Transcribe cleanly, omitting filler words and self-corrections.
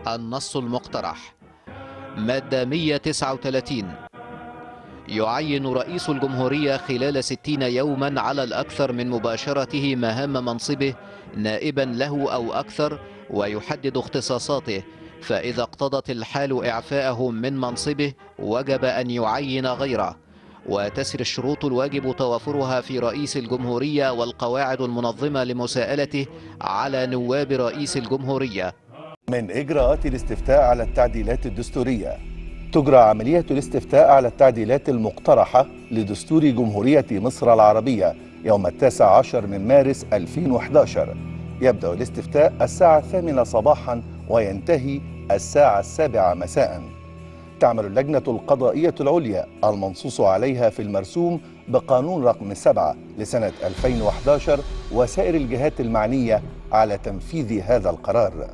النص المقترح. مادة 139: يعين رئيس الجمهورية خلال 60 يوما على الأكثر من مباشرته مهام منصبه نائبا له أو أكثر، ويحدد اختصاصاته، فإذا اقتضت الحال إعفاءه من منصبه وجب أن يعين غيره، وتسري الشروط الواجب توافرها في رئيس الجمهورية والقواعد المنظمة لمساءلته على نواب رئيس الجمهورية. من إجراءات الاستفتاء على التعديلات الدستورية، تجرى عملية الاستفتاء على التعديلات المقترحة لدستور جمهورية مصر العربية يوم 19 من مارس 2011. يبدأ الاستفتاء الساعة 8 صباحا وينتهي الساعة 7 مساء. تعمل اللجنة القضائية العليا المنصوص عليها في المرسوم بقانون رقم 7 لسنة 2011 وسائر الجهات المعنية على تنفيذ هذا القرار.